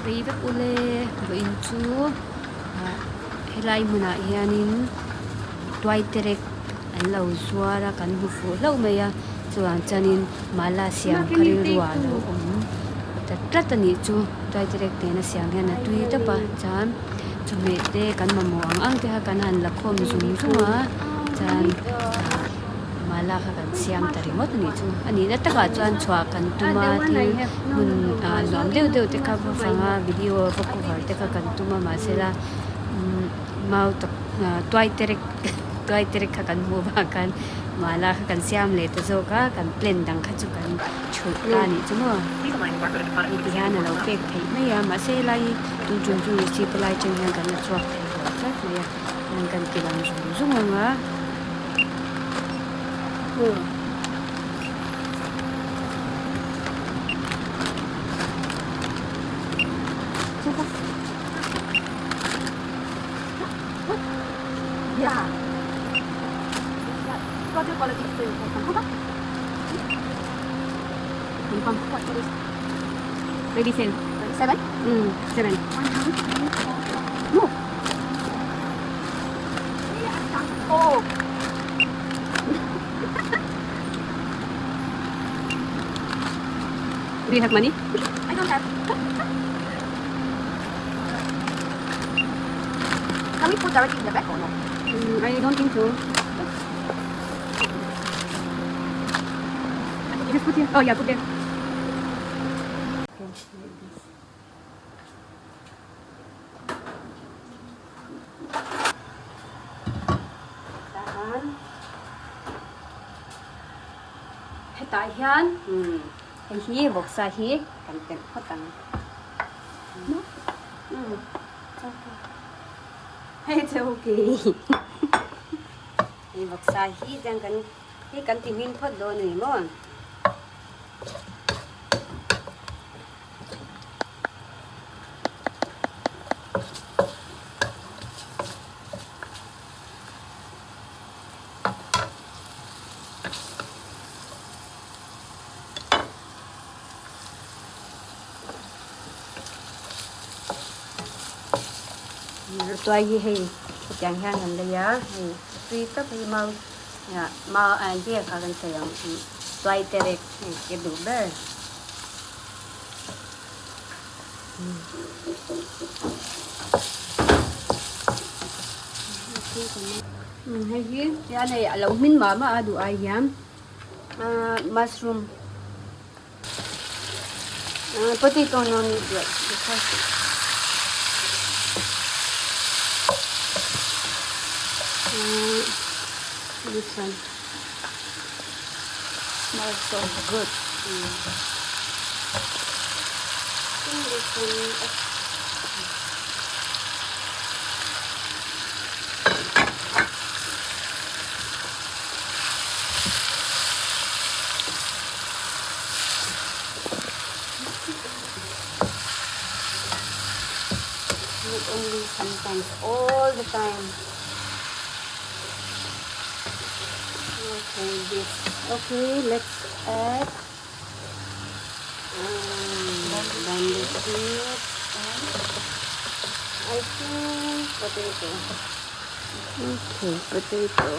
Chawei vek ule vawiin chu ah helai hmunah hianin tuaiterek an lo zuar a kan hmu fuh hlauh mai a chuvang chuanin mala siam kha rilru ah alo awm ta tlat a nih chu tuaiterek nena siam hian a tui tawp a chuan chawhmeh te kan mamawh ang ang te kha kan han la khawm zung zung a chuan ah mala kha kan siam ta ringawt a nih chu a nihna takah chuan chhuah kan tum a thil hmun ah nuam deuh deuh te kha va fang a video va cover te kha kan tum a mahsela umm mau tak ah tuai terek tuai terek kha kan hmuh vang khan mala kha kan siam leh ta zawk a kan plan dang kha chu kan chhulh ta a nih chu maw hei ti hian a lo pek theih mai a mahse helai hi tun tum chu receipt a lai atang hian kan la chhuak thei lo tlat mai a hian kan ti lang zung zung ang a. Do you have money? I don't have. Can we put directly in the bag or no? I don't think so. Just put here. Oh yeah, put there. Okay, like this. Tahan. Hetah hian hei hi vawksa hi kan telh phawt ang. Hei chu okay. Hei vawksa hi chuan kan hei kan ti hmin phawt dawn a ni maw. Tuai hi hei hetiang hian kan lei a hei tui tak hi mau mau a nge kha kan sawi ang tuai terek hei ke duh ber. Hei hi hian hei a lo hmin mah mah a duh ai hian mushroom potato no need yet because this one smells so good. Not only sometimes, all the time. Okay, this. Okay, let's add bamboo shoot and I think potato. Okay, potato.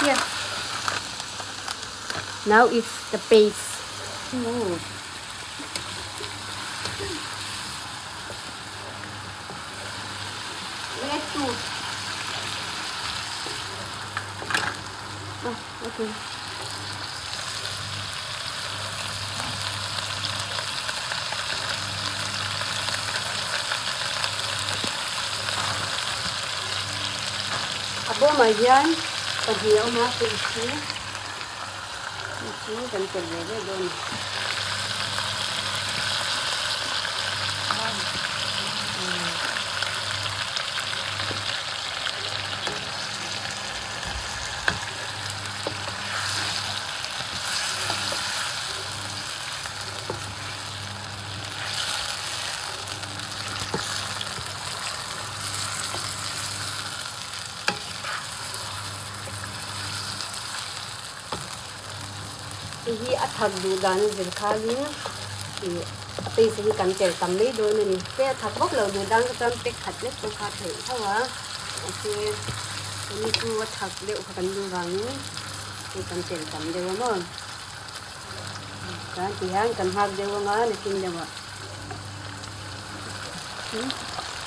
Here. Now it's the paste. Move. Where to? Oh, okay. A bawmah hian pahnih a awm a paste hi chu kan telh ve ve dawn a ni. Hei hi a thak duh dan a zir khalin ih a paste hi kan telh tam mai dawn a ni. Te a thak vak loh duh dan kha chuan pack khat lek pawh kha a theih tho a, mahse keini chu a thak deuh kha kan duh vangin hei kan telh tam deuh a maw. Chuan ti hian kan nghak deuh anga nakin deuh ah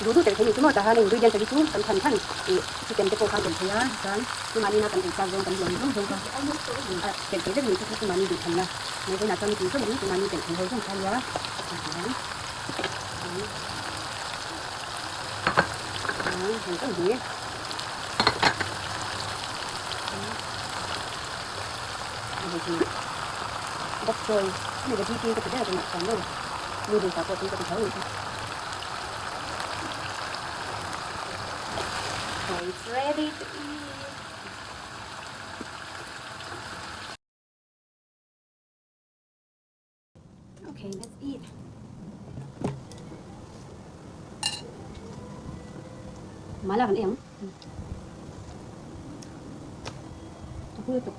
duh duh telh thei ni chu maw tah hian heng ingredients te hi chu kan than than ih chicken te pawh kha telh thei a chuan chumahni na kan ei chak zawng kan duh ang zawng zawng kha a telh thei vek ni chu kha chumahni duh than na mai vawiinah chuan tui zawng in chumahni telh thei ho zawng kha ania ti hian hi. Bok choy a ni veggie tui ka ti ber tunah chuan maw noodles ah pawh tui ka ti tho a nih chu. So it's ready to eat. Okay, let's eat. Mala kan ei ang. A hul tuk.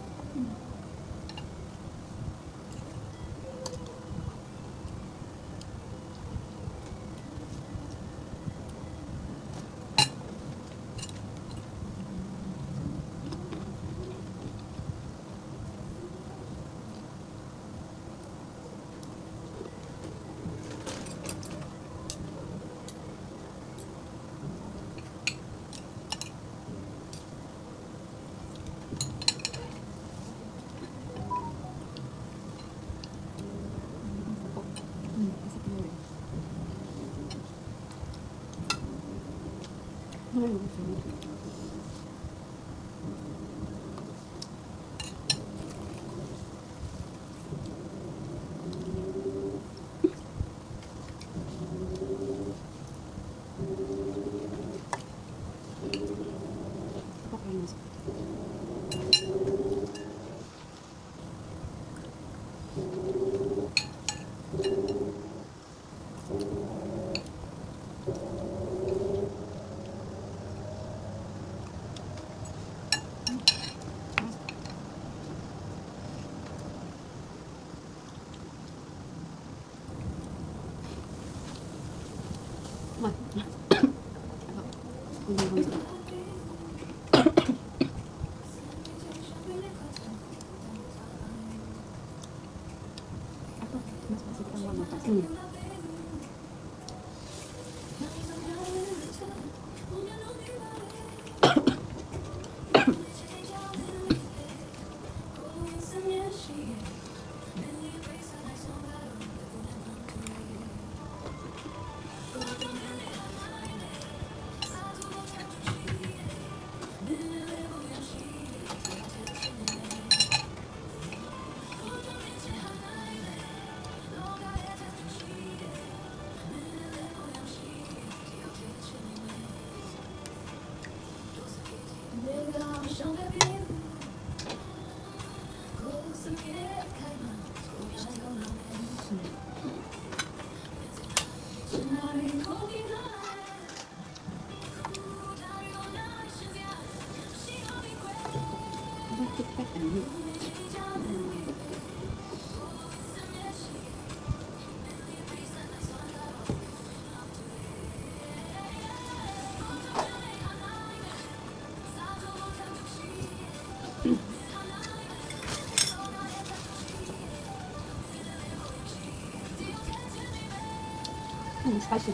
Spicy.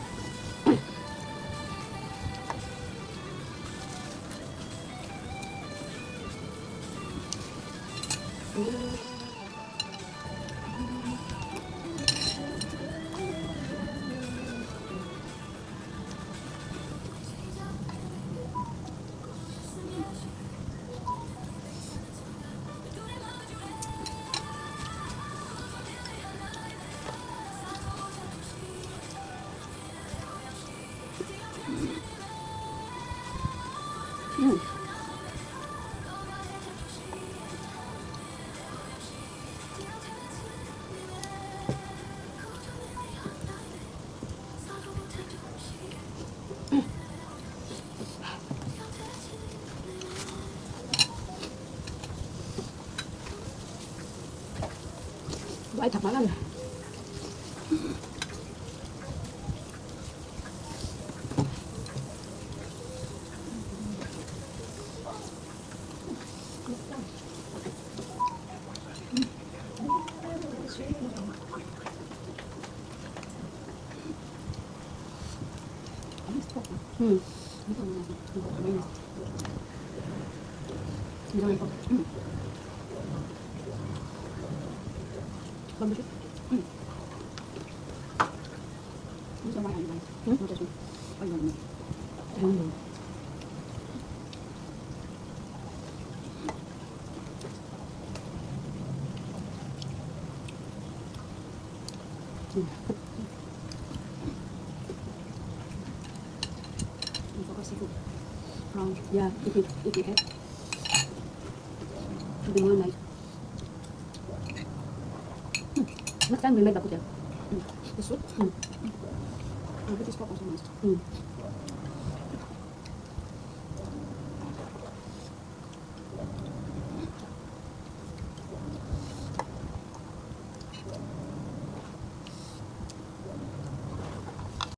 Vai thak mah Yeah, if you have. It'll be more nice. Next time we make bak kut teh. The soup? Mm. But this pork also nice. Mm.